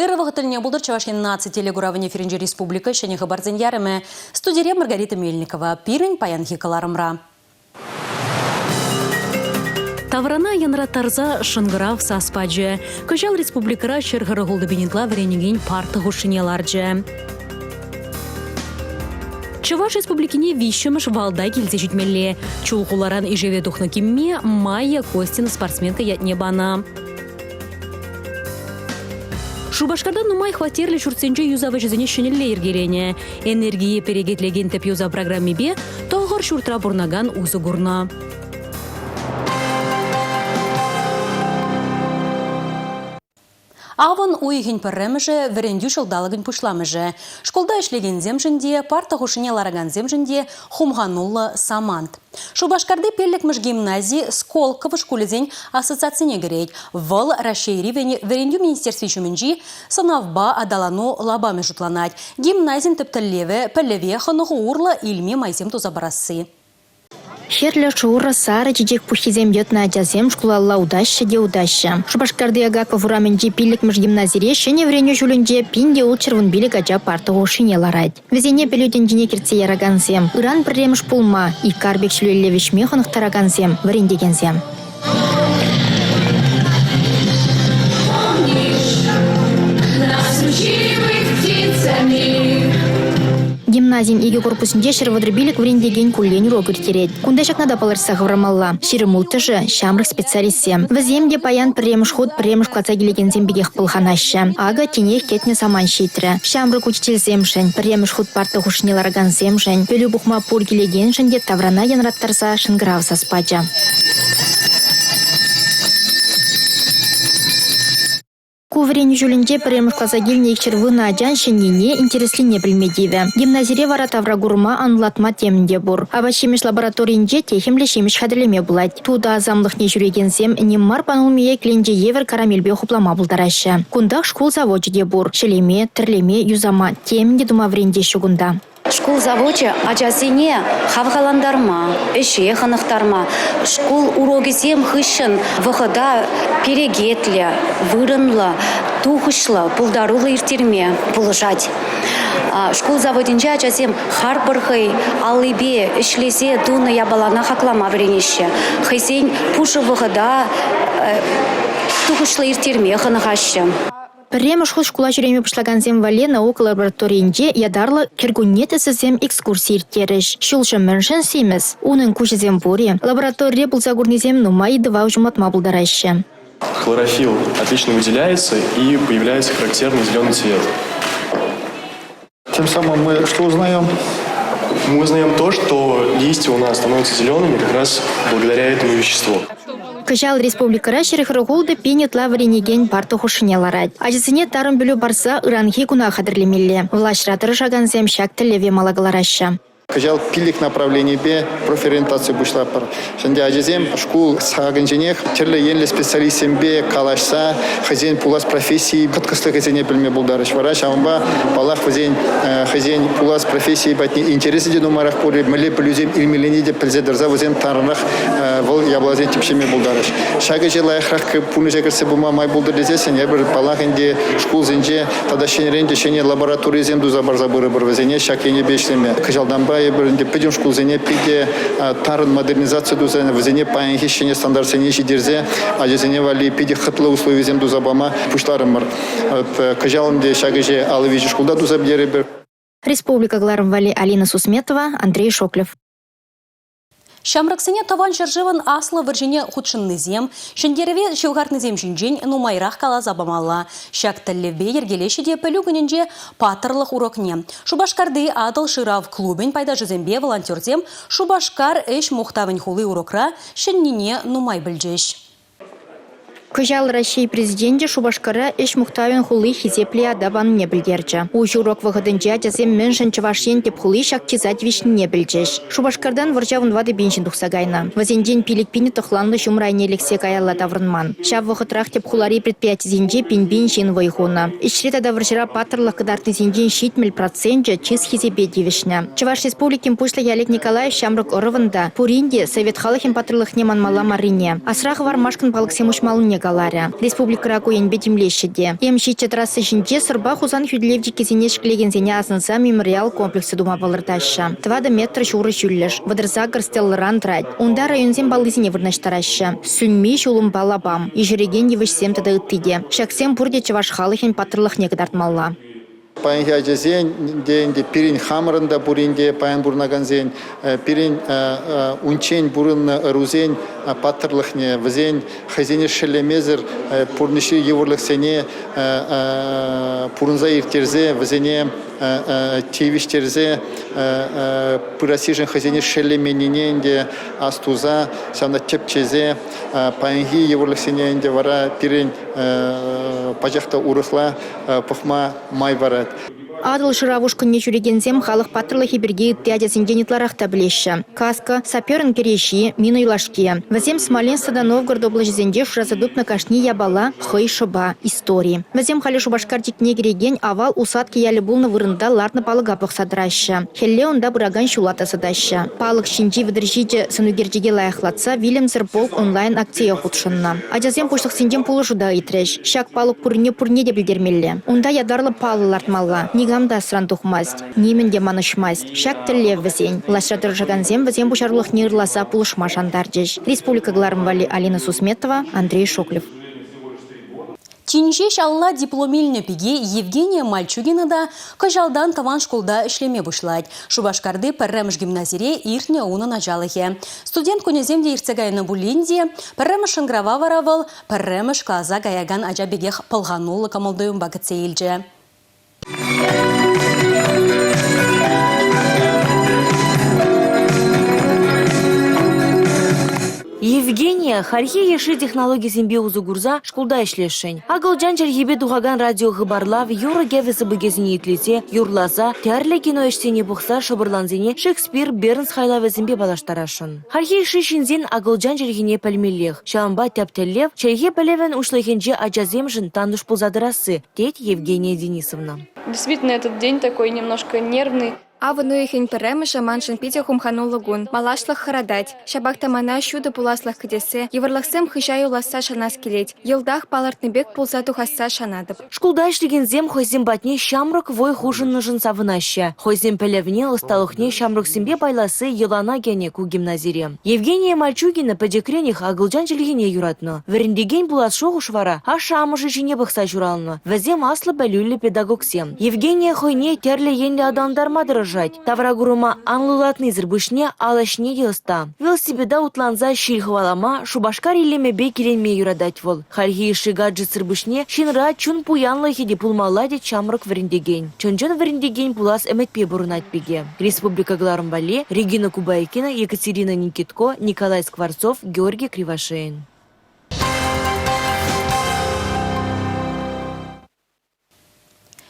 Ырӑ вӑхӑт тӗлне пултӑр Чӑваш Ен наци телекуравӗн эфирӗнче республика ҫӗнӗ хыпарсен ярӑмӗ. Студире Маргарита Мельникова. Пирӗн паянхи кӑларӑмра. Таврана янраттарса шӑнкӑрав сас пачӗ. Кӑҫал республикӑра 146 пин ытла вӗренекен парта хушшине ларчӗ. Чӑваш Республикине виҫҫӗмӗш валта килсе ҫитмелле. Чулхуларан ишеве тухнӑ кимме Майя Костина спортсменка ятне панӑ. Шупашкарта нумай хваттерлӗ ҫуртсенче юсав ӗҫӗсене ҫӗнӗлле йӗркеленӗ. Энергие перекетлекен тӗп юсав программипе тӑхӑр ҫуртра пурӑнакан усӑ курнӑ. Авӑн уйӑхӗн пӗрремӗшӗ вӗрентӳ ҫулталӑкӗн пуҫламӑшӗ. Шкулта ӗҫлекенсемшӗн те, парта хушшине ларакансемшӗн те хумхануллӑ самант. Шупашкарти пиллӗкмӗш гимнази Сколково шкулӗсен ассоциацине кӗрет. Вӑл Раҫҫейри вӗрентӳ министерстви ҫумӗнчи сӑнавпа аталану лапамӗ шутланать. Гимназин тӗп тӗллевӗ пӗлӗве хӑнӑху урлӑ илме майсем туса парасси. Хӗрлӗ, шурӑ, сарӑ чечек пуххисем йӑтнӑ ачасем шкулалла утаҫҫӗ те утаҫҫӗ. Шупашкарти Агаков урамӗнчи пиллӗкмӗш гимназире ҫӗнӗ вӗренӳ ҫулӗнче 1615 ача парта хушшине ларать. Вӗсене пӗлӳ тӗнчине кӗртсе яракансем, ыран пӗрремӗш пулма, икар пек ҫӳлелле вӗҫме хӑнӑхтаракансем, вӗрентекенсем. Гимназин икӗ корпусӗнче 135 вӗрентекен куллен урок ирттерет. Кунта ҫакна та палӑртса хӑвармалла. 26-шӗ ҫамрӑк специалистсем. Вӗсем те паян пӗрремӗш хут пӗрремӗш класа килекенсем пекех пӑлханаҫҫӗ. Акӑ тинех кӗтнӗ самант ҫитрӗ. Ҫамрӑк учительсемшӗн, пӗрремӗш хут парта хушшине ларакансемшӗн, пӗлӳ пухма пур килекеншӗн те таврана янраттарса шӑнкӑрав сас пачӗ. Ку вӗренӳ ҫулӗнче пӗрремӗш класа килнӗ икҫӗр вунӑ ачан ҫӗннине, интереслине пӗлме тивӗ. Гимназире вара тавракурӑма анлӑлатма темӗн те пур. Апат-ҫимӗҫ лабораторийӗнче техӗмлӗ ҫимӗҫ хатӗрлеме пулать. Тутӑ асамлӑхне ҫӳрекенсем ним мар панулмие кӗленче евӗр карамельпе хуплама пултараҫҫӗ. Кунтах шкул завочӗ те пур. Ҫӗлеме, тӗрлеме, юсама темӗн те тума вӗрентеҫҫӗ кунта. Шкул завочӗ ачасене хавхалантарма, ӗҫе хӑнӑхтарма, шкул урокӗсем хыҫҫӑн вӑхӑта перекетлӗ, вырӑнлӑ, тухӑҫлӑ, пултаруллӑ ирттерме пулӑшать. Шкул заводӗнче ачасем харпӑр хӑй аллипе ӗҫлесе тунӑ япалана хаклама вӗренеҫҫӗ, хӑйсен пушӑ вӑхӑта тухӑҫлӑ ирттерме хӑнӑхаҫҫӗ. Пӗрремӗш хут шкула ҫӳреме пуҫлакансем валли наука лабораторийӗнче ятарлӑ «Кӗркунне тӗсӗсем» экскурси ирттерӗҫ. Ҫулҫӑ мӗншӗн симӗс? Унӑн куҫӗсем пур-и? Лабораторире пулса курнисем нумай ыйтӑва уҫӑмлатма пултараҫҫӗ. Хлорофилл отлично выделяется и появляется характерный зеленый цвет. Тем самым мы что узнаем? Мы узнаем то, что листья у нас становятся зелеными как раз благодаря этому веществу. Кӑҫал республикӑра 146 пин ытла вӗренекен парта хушшине ларать. Ачасене тарӑн пӗлӳ парса ыранхи куна хатӗрлемелле. Влаҫра тӑрӑшакансем ҫак тӗллеве мала кӑлараҫҫӗ. Кӑҫал пилӗк направленипе профориентаци пуҫлатпӑр. Ӗнтӗ ачасем шкул сакӗнченех тӗрлӗ енлӗ специалистсемпе калаҫса хӑйсен пулас професси кӑткӑслӑхӗсене пӗлме пултарӗҫ. Вара ҫавӑнпа, паллах, вӗсен хӑйсен пулас профессийӗ патне интересӗ те нумайрах пулӗ, мӗнле пӗлӳсем илмеллине те пӗлсе тӑрса вӗсем тарӑнрах вӑл япаласене тӗпчеме пултарӗҫ. Ҫак ӗҫе лайӑхрах пурнӑҫа кӗртсе пыма май пултӑр тесессӗн эпир, паллах, ӗнтӗ шкулсенче тата ҫӗнӗрен те ҫӗнӗ лабораторисем туса парса пырӑпӑр вӗсене ҫак енӗпе ӗҫлеме. Кӑҫалтанпа эпир ӗнтӗ пӗтӗм шкулсене питӗ тарӑн модернизаци туса вӗсене паянхи ҫӗнӗ стандартсене ҫитерсе ачасене валли питӗ хӑтлӑ условисем туса пама пуҫларӑмӑр. Кӑҫал ӗнтӗ ҫак ӗҫе 53 шкулта туса пӗтерӗпӗр. Республика кӑларӑм валли Алина Сусметова, Андрей Шоклев. Ҫамрӑксене Тӑван ҫӗршывӑн Аслӑ вӑрҫине хутшӑннисем, ҫӗнтерӗве ҫывхартнисем ҫинчен нумайрах каласа памалла. Ҫак тӗллевпе йӗркелеҫҫӗ те пӗлӳ кунӗнче паттӑрлӑх урокне. Шупашкарти Атӑл шырав клубӗн пайташӗсемпе волонтерсем Шупашкар ӗҫ мухтавӗн хули урокра ҫӗннине нумай пӗлчӗҫ. Кӑҫал Раҫҫей Президенчӗ Шупашкара ӗҫ мухтавӗн хули хисеплӗ ята панине пӗлтерчӗ. Уҫӑ урок вӑхӑтӗнче ачасем мӗншӗн Чӑваш Ен тӗп хули ҫак чыса тивӗҫнине пӗлчӗҫ. Шупашкартан вӑрҫа 14 пин ҫын тухса кайнӑ. Вӗсенчен 5 пинӗ тӑхланлӑ ҫумӑр айне лексе каялла таврӑнман. Ҫав вӑхӑтрах тӗп хулари предприятисенче пин-пин ҫын вӑй хунӑ. Ӗҫре тата вӑрҫӑра паттӑрлӑх кӑтартнисенчен 70 проценчӗ чыс-хисепе тивӗҫнӗ. Чӑваш Республикин Пуҫлӑхӗ Олег Николаев ҫамрӑк ӑрӑвӑн та, пурин те совет халӑхӗн паттӑрлӑхне манмалла маррине, асра хӑвармашкӑн палӑксем уҫмаллине каланӑ. каларӗ. Республикӑра ку енпе тимлеҫҫӗ те. М-7 трасса ҫинче Сӑрпа Хусан хӳтӗлев чиккисене ҫӗклекенсене асӑнса мемориал комплексӗ тума палӑртаҫҫӗ. Тӑватӑ метр ҫурӑ ҫӳллӗш, 38 стеллӑран тӑрать. Унта районсен паллисене вырнаҫтараҫҫӗ. Сӳнми ҫулӑмпа лапам, ешерекен йывӑҫсем тата ытти те. Ҫаксем пурте чӑваш халӑхӗн паттӑрлӑхне кӑтартмалла. Паянхи ачасен те ӗнтӗ пирӗн хамӑрӑн та пурин те паян пурӑнакансен пирӗн унччен пурӑннӑ ӑрусен паттӑрлӑхне, вӗсен хӑйсене шеллемесӗр пурнӑҫри йывӑрлӑхсене пурӑнса ирттерсе вӗсене тивӗҫтерсе пырассишӗн хӑйсене шеллеменнине ӗнтӗ астуса, ҫавна тӗпчесе паянхи йывӑрлӑхсене ӗнтӗ вара пирӗн пачах та урӑхла пӑхма май парать. Атӑл шырав ушкӑнне ҫӳрекенсем халӑх паттӑрлӑхӗ пирки ытти ачасенчен ытларах та пӗлеҫҫӗ. Каска, саперӑн кӗреҫи, мина юлашки. Вӗсем Смоленск тата Новгород облаҫӗсенче шыраса тупнӑ кашни япала хӑй шӑпа, истори. Вӗсем халӗ Шупашкар чиккине кӗрекен авал Усадки ялӗ пулнӑ вырӑнта лартнӑ палӑка пӑхса тӑраҫҫӗ. Хӗлле унта пыракан ҫула тасатаҫҫӗ. Палӑк ҫинчи 37 сӑнӳкерчӗке лайӑхлатса «Вилӗмсӗр полк» онлайн-акцие хутшӑннӑ. Ачасем пуҫлӑхсенчен пулӑшу та ыйтрӗҫ. Ҫак палӑк пуррине пурне те пӗлтермелле. Унта ятарлӑ паллӑ лартмалла. Никам та асран тухмасть, нимӗн те манӑҫмасть. Ҫак тӗллев вӗсен. Влаҫра тӑрӑшакансем вӗсен пуҫарулӑхне ырласа пулӑшма шантарчӗҫ. Республика кӑларӑм валли Алина Сусметова, Андрей Шоклев. Тин ҫеҫ алла диплом илнӗ пике Евгения Мальчугина та кӑҫалтан тӑван шкулта ӗҫлеме пуҫлать. Шупашкарти пӗрремӗш гимназире иртнӗ унӑн ачалӑхӗ. Студент кунӗсем те иртсе кайнӑ пулин те, пӗрремӗш шӑнкӑрава вара вӑл пӗрремӗш класа каякан ача пекех пӑлхануллӑ кӑмӑл-туйӑмпа кӗтсе илчӗ. Евгения хальхи йышши технологисемпе усӑ курса шкулта ӗҫлесшӗн. Акӑлчан чӗлхипе тухакан радиохыпарлав юрӑ-кӗвӗ сыпӑкӗсене итлесе, юрласа, тӗрлӗ кино ӗҫсене пӑхса шӑпӑрлансене Шекспир, Бернс хайлавӗсемпе паллаштарасшӑн. Хальхи йышши ҫынсен акӑлчан чӗлхине пӗлмеллех. Ҫавӑнпа тӗп тӗллев – чӗлхе пӗлӗвӗн уҫлӑхӗнче ачасемшӗн тантӑш пулса тӑрасси, тет Евгения Денисовна. Действительно, этот день такой немножко нервный. Авӑн уйӑхӗн пӗрремӗшӗ маншӑн питӗ хумхануллӑ кун. Малашлӑх хӑратать. Ҫапах та мана ҫутӑ пуласлӑх кӗтессе, йывӑрлӑхсем хыҫа юласса шанас килет. Йӑлтах палӑртнӑ пек пулса тухасса шанатӑп. Шкулта ӗҫлекенсем хӑйсем патне ҫамрӑк вӑй хушӑннӑшӑн савӑнаҫҫӗ. Хӑйсен пӗлӗвне, ӑсталӑхне ҫамрӑксемпе пайласси йӑлана кӗнӗ ку гимназире. Евгения Мальчугина пӗчӗкренех акӑлчан чӗлхине юратнӑ. Вӗрентекен пулас шухӑш вара ашшӗ-амӑшӗ ҫине пӑхса ҫуралнӑ. Вӗсем аслӑ пӗлӳллӗ педагогсем. Евгения хӑйне тӗрлӗ енлӗ аталантарма тӑрӑшать. Тавракурӑма анлӑлатнисӗр пуҫне ал ӗҫне те ӑста. Велосипеда утланса ҫил хӑвалама, Шупашкар илемӗпе киленме юратать вӑл. Хальхи йышши гаджетсӑр пуҫне ҫынра чун пуянлӑхӗ те пулмалла тет ҫамрӑк вӗрентекен. Чӑн-чӑн вӗрентекен пулас ӗмӗтпе пурӑнать пике. Республика кӑларӑм валли Регина Кубайкина, Екатерина Никитко, Николай Скворцов, Георгий Кривошеин.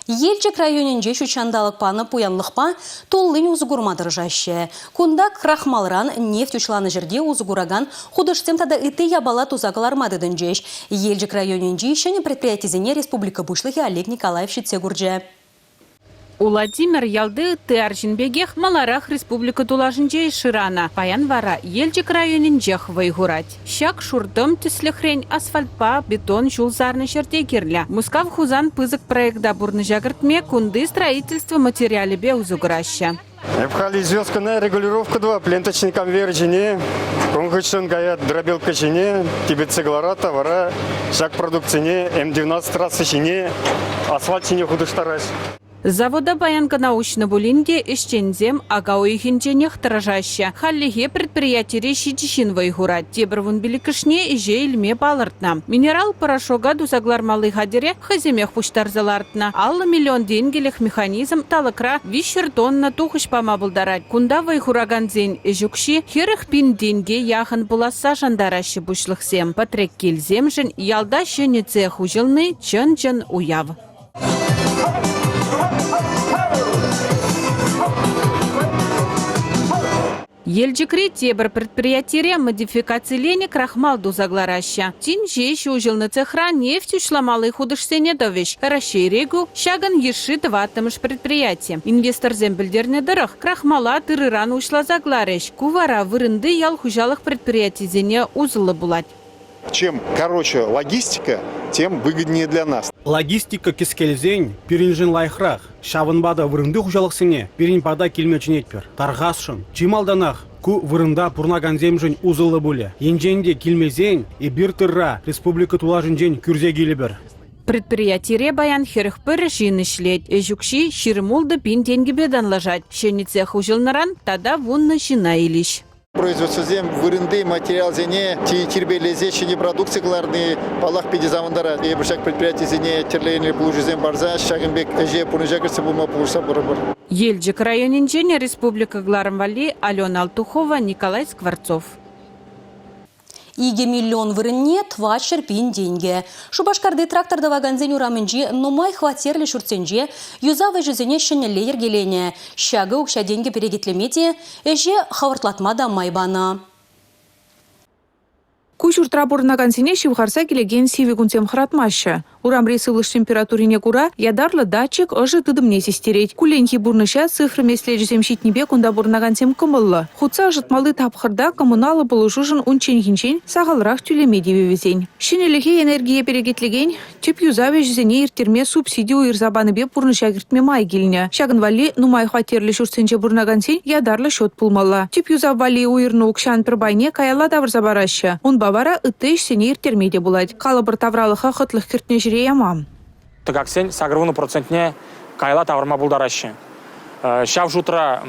Елчӗк районӗнче ҫут ҫанталӑк панӑ пуянлӑхпа туллин усӑ курма тӑрӑшаҫҫӗ. Кунта крахмалран нефть уҫланӑ ҫӗрте усӑ куракан хутӑшсем тата ытти япала туса кӑларма тытӑнчӗҫ. Елчӗк районӗнчи ҫӗнӗ предприятисене республика Пуҫлӑхӗ Олег Николаев ҫитсе курчӗ. Улатимӗр ялти ытти арҫын пекех маларах республика тулашӗнче ӗҫ шыранӑ. Паян вара Елчӗк районӗнчех вӑй хурать. Ҫак шуртӑм, тӗслӗхрен, асфальтпа бетон ҫул сарнӑ ҫӗрте кирлӗ. Мускав-Хусан пысӑк проекта пурнӑҫа кӗртме кунти строительство материалӗпе усӑ кураҫҫӗ. Эп халь звездкӑна регулировка тӑвап, ленточный конвейер ҫине, ун хыҫҫӑн каять дробилка ҫине, типӗтсе кӑларать та вара ҫак продукцине М-12 трасса ҫине асфальт ҫине хутӑштараҫ. Завода паян кӑна уҫнӑ пулин те ӗҫченсем ака уйӑхӗнченех тӑрӑшаҫҫӗ. Хальлӗхе предприятире ҫичӗ ҫын вӑй хурать. Тепӗр вунпиллӗкӗшне ӗҫе илме палӑртнӑ. Минерал порошока туса кӑлармалли хатӗре хӑйсемех пуҫтарса лартнӑ. 50 миллион тенкӗлӗх механизм талӑкра 300 тонна тухӑҫ пама пултарать. Кунта вӑй хуракансен ӗҫ укҫи 40 пин тенке яхӑн пуласса шантараҫҫӗ пуҫлӑхсем. Патреккелсемшӗн ялта ҫӗнӗ цех уҫӑлни чӑн-чӑн уяв. Елчӗкри тепӗр предприятире модификациленӗ крахмал туса кӑлараҫҫӗ. Тин ҫеҫ уҫӑлнӑ цехра нефть уҫламалли хутӑшсене тӑвӗҫ. Раҫҫейре ку ҫакӑн йышши тӑваттӑмӗш предприяти. Инвесторсем пӗлтернӗ тӑрӑх, крахмала тырӑран уҫласа кӑларӗҫ. Ку вара вырӑнти ял хуҫалӑх предприятисене усӑллӑ пулать. Чем короче логистика, тем выгоднее для нас. Логистика кӗскелсен пирӗншӗн лайӑхрах. Ҫавӑнпа та вырӑнти хуҫалӑхсене пирӗн пата килме чӗнетпӗр. Тархасшӑн, чи малтанах ку вырӑнта пурӑнакансемшӗн усӑллӑ пулӗ. Енчен те килмесен эпир тырра республика тулашӗнчен кӳрсе килӗпӗр. Предприятире паян 41 ҫын ӗҫлет. Ӗҫ укҫи 26 пин тенкӗпе танлашать. Ҫӗнӗ цех уҫӑлнӑран тата вуннӑ ҫынна илӗҫ. Производствӑсем вырӑнти материалсене тирпейлесе ҫӗнӗ продукци кӑларни, паллах, питӗ савӑнтарать. Эпир ҫак предприятисене тӗрлӗ енлӗ пулӑшусем парса ҫакӑн пек ӗҫе пурнӑҫа кӗртсе пыма пулӑшса пырӑпӑр. Елчӗк районӗнчен республика кӑларӑм валли Алена Алтухова, Николай Скворцов. 2 миллион вырӑнне 400 пин тенкӗ. Шупашкарти трактор тӑвакансен урамӗнчи нумай хваттерлӗ ҫуртсенче юсав ӗҫӗсене ҫӗнӗлле йӗркеленӗ. Ҫакӑ укҫа-тенкӗ перекетлеме те, ӗҫе хӑвӑртлатма та май панӑ. Ку ҫуртра пурӑнакансене ҫывхарса килекен сивӗ кунсем хӑратмаҫҫӗ. Урамри сывлӑш температурине кура ятарлӑ датчик ӑшӑ тытӑмне систерет. Кулленхи пурнӑҫа цифра меслечӗсем ҫитнипе кунта пурӑнакансем кӑмӑллӑ. Хутса ӑшӑтмалли тапхӑрта коммуналлӑ пулӑшушӑн унчченхинчен сахалрах тӳлеме тивӗ вӗсен. Ҫӗнӗлӗхе энергие перекетлекен тӗп юсав ӗҫӗсене ирттерме субсиди уйӑрса панипе пурнӑҫа кӗртме май килнӗ. Ҫакӑн валли нумай хваттерлӗ ҫуртсенче пурӑнакансен ятарлӑ счет пулмалла. Тӗп юсав валли уйӑрнӑ укҫан пӗр пайне каялла тавӑрса параҫҫӗ. Унпа вара ытти ӗҫсене ирттерме те пулать. Калӑпӑр, тавралӑха хӑтлӑх кӗртнӗ ҫӗре яма. Тӑкаксен 80 процентне каялла тавӑрма пултараҫҫӗ. Ҫав шутра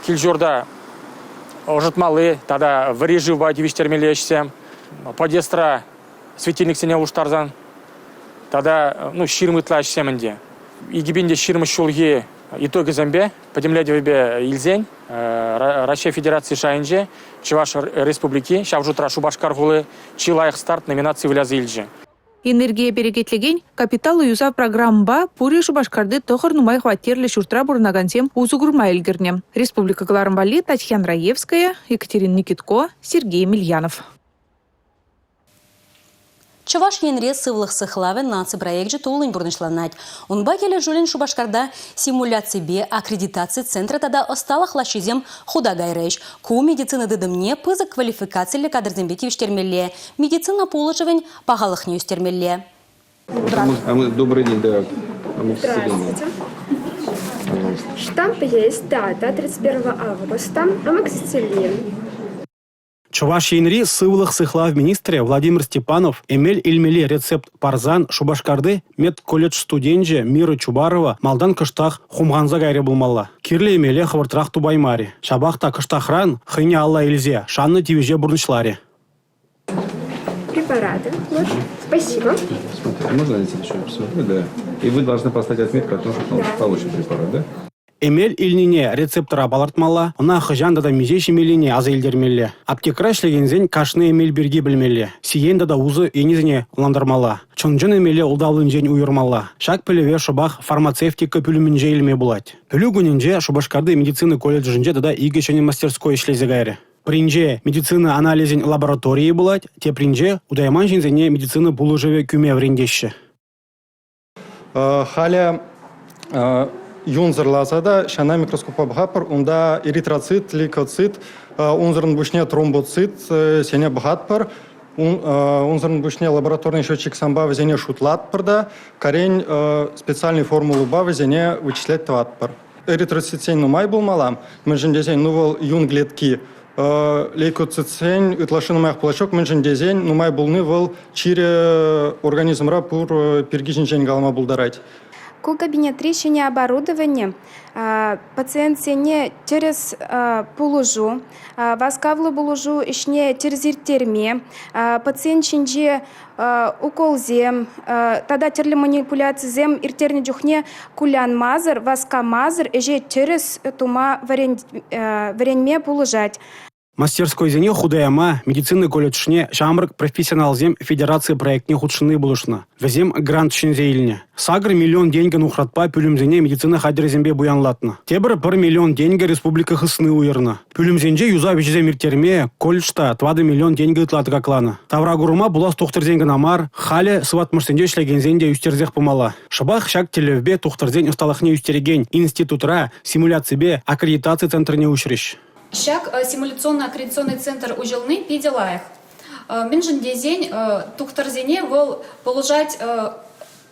кил-ҫурта ӑшӑтмалли тата вӗри шывпа тивӗҫтермелли ӗҫсем, подъездра светильниксене улӑштарсан тата ну, 20 ытла ӗҫсем ӗнтӗ. 2020 ҫулхи итогӗсемпе, пӗтӗмлетӗвӗпе илсен Раҫҫей Федераци шайӗнче Чӑваш Республики, ҫав шутра Шупашкар хули, чи лайӑх старт номинаци выляса илчӗ. Энергие перекетлекен капиталлӑ юсав программӑпа пурӗ Шупашкарти тӑхӑр нумай хваттерлӗ ҫуртра пурӑнакансем усӑ курма ӗлкӗрнӗ. Республика кӑларӑм валли Татьяна Раевская, Екатерина Никитко, Сергей Емельянов. Чӑваш Енре сывлӑх сыхлавӗн наци проекчӗ туллин пурнӑҫланать. Унпа килӗшӳллӗн Шупашкарта симуляципе аккредитаци центрӗ тата ӑсталӑх лаҫҫисем хута кайрӗҫ. Ку медицина тытӑмне пысӑк квалификациллӗ кадрсемпе тивӗҫтермелле, медицина пулӑшӑвӗн пахалӑхне ӳстермелле. Добрый день, да. Здравствуйте. Штамп есть, дата 31 августа, амоксициллин. Чӑваш Енри сывлӑх сыхлав министрӗ Владимир Степанов эмел илмелли рецепт парсан Шупашкарти медколледж студенчӗ Мира Чубарова малтан кӑштах хумханса кайрӗ пулмалла. Кирлӗ эмеле хӑвӑртрах тупаймарӗ. Ҫапах та кӑштахран хӑйне алла илсе шаннӑ тивӗҫе пурнӑҫларӗ. Препараты. Вот. Спасибо. Можно я еще посмотрю, да? И вы должны поставить отметку о том, что да. получен препарат, да? Эмел илнине рецептра палӑртмалла, ӑна хӑҫан тата миҫе ҫимеллине аса илтермелле. Аптекӑра ӗҫлекенсен кашни эмел пирки пӗлмелле, сиен тата усӑ енӗсене ӑнлантармалла. Чӑн-чӑн эмеле ултавлинчен уйӑрмалла. Ҫак пӗлӗве шӑпах фармацевтика пӳлӗмӗнче илме пулать. Пӗлӳ кунӗнче Шупашкарти медицина колледжӗнче тата икӗ ҫӗнӗ мастерской ӗҫлесе кайрӗ. Пӗринче медицина анализӗн лабораторийӗ пулать, тепринче утайман ҫынсене медицина пулӑшӑвӗ кӳме вӗрентеҫҫӗ. Халӗ юнсӑрласа та ҫана микроскоппа пӑхатпӑр. Унта эритроцит, лейкоцит, унсӑрӑн пуҫне тромбоцит сене пӑхатпӑр. Унсӑрӑн пуҫне лабораторный счетчиксемпа вӗсене шутлатпӑр та карен специальный формулӑпа вӗсене вычислять тӑватпӑр. Эритроцитсен нумай пулмалла, мӗншӗн тесен ну вӑл юн клетки. Лейкоцитсен ытлашши нумаях пулать ҫук, мӗншӗн тесен нумай пулни вӑл чирӗ организмра пур пирки ҫинчен калама пултарать. Ку кабинетри ҫӗнӗ оборудовани пациентсене тӗрӗс пулӑшу, васкавлӑ пулӑшу ӗҫне тӗрӗс ирттерме, пациент ҫинче уколсем тата тӗрлӗ манипуляцисем ирттернӗ чухне кулянмасӑр, васкамасӑр ӗҫе тӗрӗс тума вӗренме пулӑшать. Мастерскойсене хута яма медицина колледжне ҫамрӑк профессионалсем федераци проектне хутшӑнни пулӑшнӑ. Вӗсем грант ҫӗнсе илнӗ. 8 миллион тенкӗ нухратпа пӳлӗмсене медицина хатӗрӗсемпе пуянлатнӑ. Тепӗр 1 миллион тенкӗ республика хысни уйӑрнӑ. Пӳлӗмсенче юсав ӗҫӗсем ирттерме колледж та 4 миллион тенкӗ ытла тӑкакланӑ. Тавракурӑма пулас тухтӑрсен кӑна мар, халӗ сыватмӑшсенче ӗҫлекенсен те ӳстерсех пымалла. Шӑпах ҫак тӗллевпе тухтӑрсен ӑсталӑхне ӳстерекен институтра симуляципе аккредитаци центрне уҫрӗҫ. Ҫак симуляционно-аккредитационный центр уҫӑлни питӗ лайӑх. Мӗншӗн тесен тухтӑрсене вӑл пулӑшать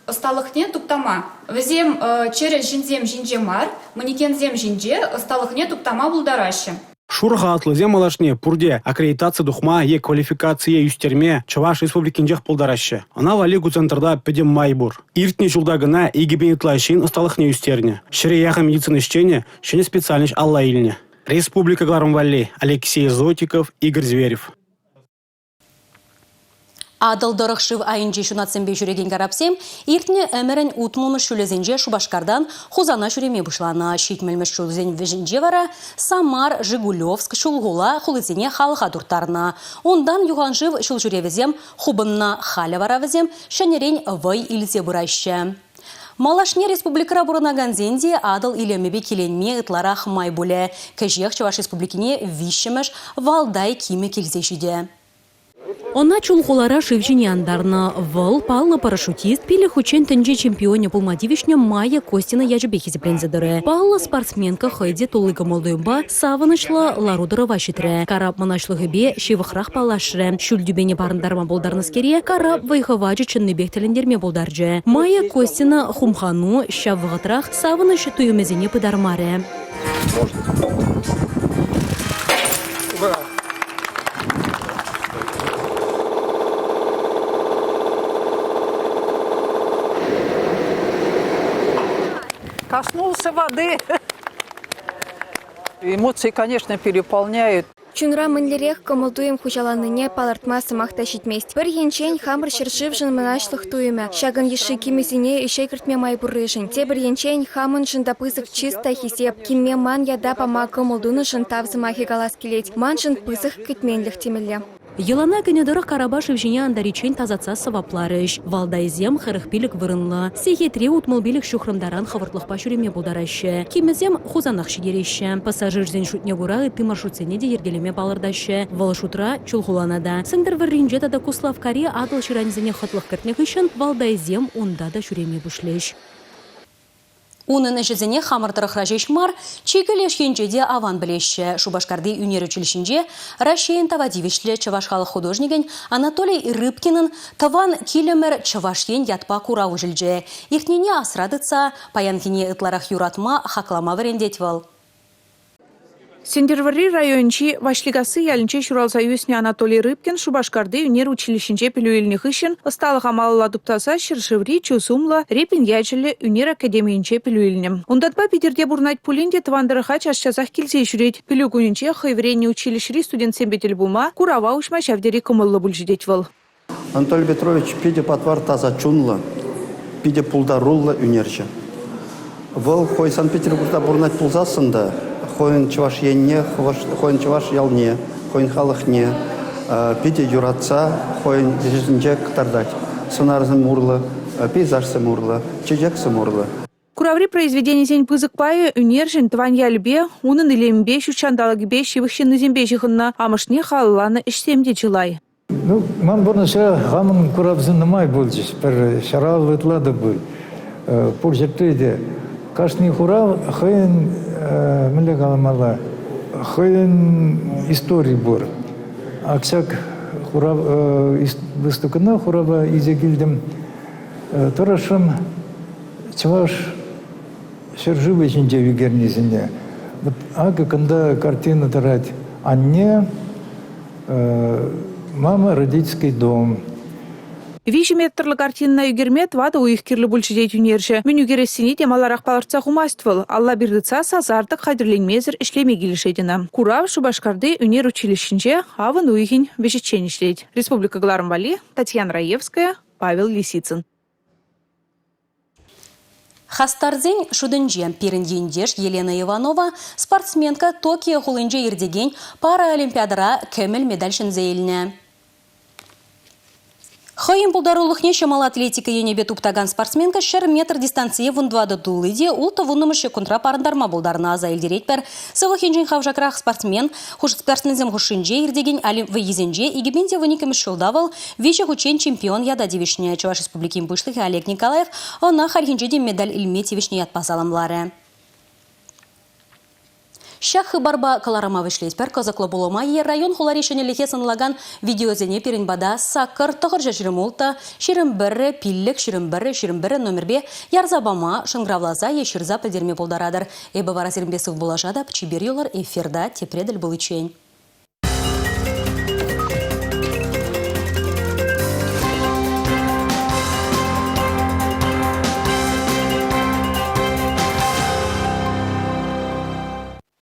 ӑсталӑхне туптама. Вӗсем чӗрӗ ҫынсем ҫинче мар, манекенсем ҫинче ӑсталӑхне туптама пултараҫҫӗ. Шур халатлисем малашне пурте аккредитаци тухма е квалификацие ӳстерме Чӑваш Республикинчех пултараҫҫӗ. Ӑна валли ку центрта пӗтӗм май пур. Иртнӗ ҫулта кӑна 2000 ытла ҫын ӑсталӑхне ӳстернӗ. Ҫӗре яхӑн медицина ӗҫченӗ ҫӗнӗ специальноҫ алла илнӗ. Республика кӑларӑм валли Алексей Зотиков, Игорь Зверев. Атӑл тӑрӑх шыв айӗнчи ҫунатсемпе ҫӳрекен карапсем иртнӗ ӗмӗрӗн утмӑлмӗш ҫулӗсенче Шупашкартан Хусана ҫӳреме пуҫланӑ. Ҫитмӗлмӗш ҫулсен вӗҫӗнче вара Самар, Жигулевск, Чулхула хулисене халӑха турттарнӑ. Унтан юханшыв ҫулҫӳревӗсем хупӑннӑ. Халӗ вара вӗсем ҫӗнӗрен вӑй илсе пыраҫҫӗ. Малашне республикӑра пурӑнакансен те Атӑл илемӗпе киленме ытларах май пулӗ. Кӗҫех Чӑваш Республикине виҫҫӗмӗш Валдай кимӗ килсе ҫитӗ. Ӑна Чулхулара шыв ҫине антарнӑ. Вӑл паллӑ парашютист, пилӗк хутчен тӗнче чемпионӗ пулма тивӗҫнӗ Майя Костина ячӗпе хисепленсе тӑрӗ. Паллӑ спортсменка хӑй те тулли кӑмӑл-туйӑмпа савӑнӑҫлӑ лару-тӑрӑва ҫитрӗ. Карап мӑнаҫлӑхӗпе ҫывӑхрах паллашрӗ. Ҫӳл тӳпене парӑнтарма пултарнӑскере карап вӑй-хӑвачӗ чӑннипех тӗлӗнтерме пултарчӗ. Майя Костина хумхану, ҫав вӑхӑтрах савӑнӑҫ туйӑмӗсене пытармарӗ. Ура! Коснулся воды. Эмоции, конечно, переполняют. Чунра мӗнлерех кӑмӑл-туйӑм хуҫаланнине палӑртма сӑмах та ҫитмест. Пӗр енчен, хамӑр ҫӗршывшӑн мӑнаҫлӑх туйӑмӗ, ҫакӑн йышши кимӗсене ӗҫе кӗртме май пурришӗн. Тепӗр енчен, хамӑншӑн та пысӑк чыс та хисеп, кимме ман ята пама кӑмӑл тунӑшӑн тав сӑмахӗ калас килет. Маншӑн пысӑк кӗтменлӗх темелле. Йӑлана кӗнӗ тӑрӑх карапа шыв ҫине антариччен тасатса сӑвапларӗҫ. Валдайсем 45 вырӑнлӑ. Сехетре 65 ҫухрӑм таран хӑвӑртлӑхпа ҫӳреме пултараҫҫӗ. Кимӗсем Хусанах ҫитереҫҫӗ. Пассажирсен шутне кура ытти маршрутсене те йӗркелеме палӑртаҫҫӗ. Вӑл шутра Чулхулана та. Сӗнтӗрвӑрринче тата Куславккари Атӑл ҫыранӗсене хӑтлӑх кӗртнӗ хыҫҫӑн Валдайсем унта та ҫӳреме пуҫлӗҫ. Унӑн ӗҫӗсене хамӑр тӑрӑхра ҫеҫ мар, чикӗ леш енче те аван пӗлеҫҫӗ. Шупашкарти ӳнер училищинче Раҫҫейӗн тава тивӗҫлӗ чӑваш халӑх художникӗн Анатолий Рыбкинӑн «Тӑван килӗмӗр Чӑваш Ен» ятпа курав уҫӑлчӗ. Иртнине асра тытса паянхине ытларах юратма, хаклама вӗрентет вӑл. Сӗнтӗрвӑрри районӗнчи Ваҫликасси ялӗнче ҫуралса ӳснӗ Анатолий Рыбкин Шупашкарти ӳнер училищинче пӗлӳ илнӗ хыҫҫӑн ӑсталӑха малалла туптаса ҫӗршыври чи сумлӑ Репин ячӗллӗ ӳнер академийӗнче пӗлӳ илнӗ. Унтанпа Питӗрте пурӑнать пулин те тӑван тӑрӑха час-часах килсе ҫӳрет. Пӗлӳ кунӗнче хӑй вӗреннӗ училищӗри студентсемпе тӗл пулма, курава уҫма ҫав тери кӑмӑллӑ пулчӗ тет вӑл. Анатолий Петрович питӗ патвар таса чунлӑ, питӗ пултаруллӑ ӳнерҫӗ. Вӑл хӑй Санкт-Петербургра пурӑнать пулсассӑн та хӑйӗн Чӑваш Енне, хӑйӗн чӑваш ялне, хӑйӗн халӑхне питӗ юратса хӑйӗн ӗҫӗсенче кӑтартать. Сӑнарсем урлӑ, пейзажсем урлӑ, чечексем урлӑ. Кураври произведенисен пысӑк пайӗ ӳнерҫӗн тӑван ялӗпе, унӑн илемӗпе, ҫут ҫанталӑкӗпе, ҫывӑх ҫыннисемпе ҫыхӑннӑ. Амӑшне халалланӑ ӗҫсем те чылай. Ну, ман пурнӑҫра хамӑн куравсем нумай пулчӗҫ. Пӗр ҫараллӑ ытла та пуль. Пур ҫӗртре те. Кашни хурав хӑйӗн, мӗнле каламалла, хӑйӗн истори пур. Ак ҫак хурав, выставкӑна хурава илсе килтӗм. Тӑрӑшрӑм чӑваш ҫӗршывӗ ҫинче ӳкернисене. Вот акӑ кунта картина тӑрать «Анне», «Мама, родительский дом». Виҫӗ метрлӑ картинӑна ӳкерме тӑватӑ уйӑх кирлӗ пулчӗ тет ӳнерҫӗ. Мӗн ӳкерессине те маларах палӑртса хумасть вӑл. Алла пир тытса сасартӑк хатӗрленмесӗр ӗҫлеме килӗшет ӑна. Курав Шупашкарти ӳнер училищинче авӑн уйӑхӗн вӗҫӗччен ӗҫлет. Республика кӑларӑм валли Татьяна Раевская, Павел Лисицын. Хастарсен шутӗнче пирӗн ентеш Елена Иванова спортсменка Токио хулинче иртекен Паралимпиадӑра кӗмӗл медаль ҫӗнсе илнӗ. Хӑйӗн пултарулӑхне ҫӑмӑл атлетика енӗпе туптакан спортсменка 100 метр дистанцие вунтӑватӑ тулли те ултӑ вуннӑмӗш ҫеккунтра парӑнтарма пултарнӑ аса илтеретпӗр. Сывлӑх енчен хавшакрах спортсмен спортсменсем хушшинче иртекен Олимп вӑййисенче 2012 ҫулта вӑл виҫӗ хутчен чемпион ята тивӗҫнӗ. Чӑваш Республикин Пуҫлӑхӗ Олег Николаев ӑна хальхинче те медаль илме тивӗҫнӗ ятпа саламларӗ. Ҫак хыпарпа кӑларӑма вӗҫлетпӗр. Кӑсӑклӑ пулӑма е район-хулари ҫӗнӗлӗхе сӑнлакан видеосене пирӗн пата саккӑр тӑхӑрҫӑ 26 21 пиллӗк 21 21 номерпе ярса пама, шӑнкӑравласа е ҫырса пӗлтерме пултаратӑр. Эпӗ вара сирӗнпе сывпуллашатӑп. Чипер юлӑр, эфирта тепре тӗл пуличчен.